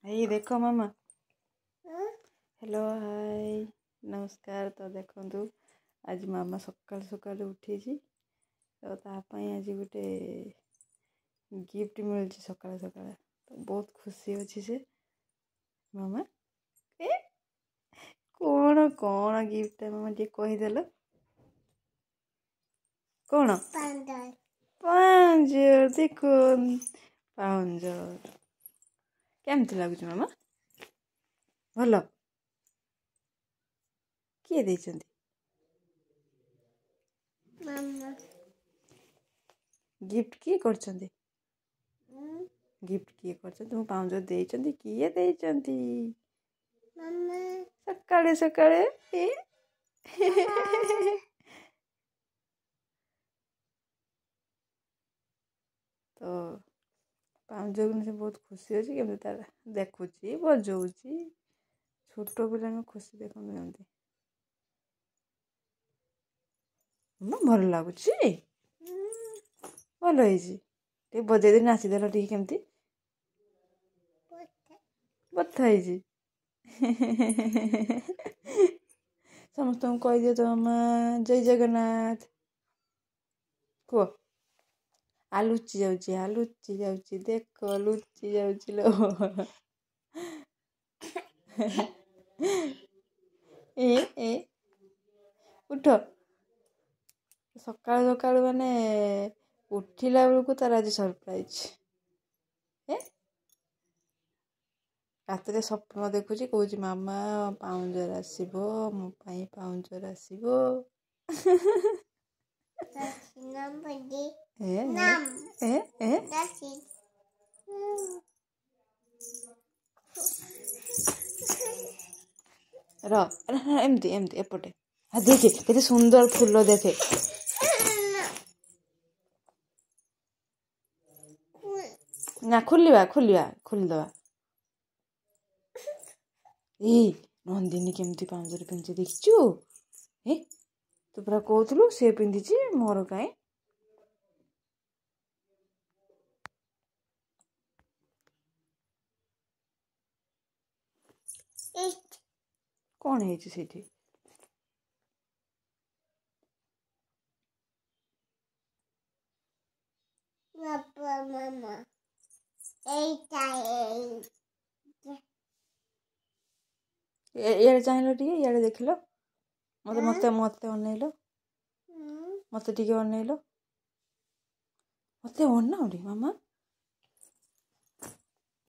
ଏଇ ଦେଖ ମାମା। Hello, high, ନମସ୍କାର। ତ ଦେଖନ୍ତୁ, ଆଜି ମାମା ସକାଳୁ ସକାଳୁ ଉଠିଛି, ତ ତା ପାଇଁ ଆଜି ଗୋଟେ ଗିଫ୍ଟ ମିଳୁଛି ସକାଳେ ସକାଳେ, ତ ବହୁତ ଖୁସି ଅଛି ସେ। ମାମା, ଏ କ'ଣ କ'ଣ ଗିଫ୍ଟଟା ମାମା, ଟିକେ କହିଦେଲ କ'ଣ? ପାଉଁଜ। ଦେଖ, ପାଉଁଜ କେମିତି ଲାଗୁଛି ମାମା? ଭଲ? କିଏ ଦେଇଛନ୍ତି ଗିଫ୍ଟ? କିଏ କରିଛନ୍ତି ଗିଫ୍ଟ? କିଏ କରିଛନ୍ତି ତୁମକୁ ପାଉଁଜ ଦେଇଛନ୍ତି? କିଏ ଦେଇଛନ୍ତି ସକାଳେ ସକାଳେ? ତ ପାଉଁଜକୁ ସେ ବହୁତ ଖୁସି ଅଛି। କେମିତି ତାର ଦେଖୁଛି, ବଜଉଛି। ଛୋଟ ପିଲାଙ୍କ ଖୁସି ଦେଖନ୍ତୁ କେମିତି। ଭଲ ଲାଗୁଛି? ଭଲ ହେଇଛି? ଟିକେ ବଜେଇ ଦେଇ ନାଚିଦେଲ ଟିକେ, କେମିତି ବଥା ହେଇଛି। ସମସ୍ତଙ୍କୁ କହିଦିଅ ତ ମାମା, ଜୟ ଜଗନ୍ନାଥ କୁହ। ଆ ଲୁଚି ଯାଉଛି, ଆ ଲୁଚି ଯାଉଛି, ଦେଖ ଲୁଚି ଯାଉଛି ଲୋ। ଏ ଏ ଉଠ। ସକାଳୁ ସକାଳୁ ମାନେ ଉଠିଲା ବେଳକୁ ତାର ଆଜି ସରପ୍ରାଇଜ୍। ଏ ରାତିରେ ସ୍ୱପ୍ନ ଦେଖୁଛି, କହୁଛି ମାମା ପାଉଁଜର ଆସିବ, ମୋ ପାଇଁ ପାଉଁଜର ଆସିବ। ଏ ଏ ଏ ର, ଏମିତି ଏମିତି ଏପଟେ ଦେଖେ, କେତେ ସୁନ୍ଦର ଫୁଲ ଦେଖେ। ନା, ଖୋଲିବା ଖୋଲିବା, ଖୋଲିଦେବା। ଏଇ ନନ୍ଦିନୀ କେମିତି ପାଉଁଜରେ ପିନ୍ଧିଛି ଦେଖିଛୁ? ଏ ତୁ ପରା କହୁଥିଲୁ ସେ ପିନ୍ଧିଛି, ମୋର କାଇଁ? କ'ଣ ହେଇଛି ସେଇଠି? ଇଆଡ଼େ ଚାହିଁଲ ଟିକେ, ଇଆଡ଼େ ଦେଖିଲ ମତେ, ମତେ ମତେ ଅନେଇଲ, ମତେ ଟିକେ ଅନେଇଲ, ମତେ ଅନାଉନି ମାମା।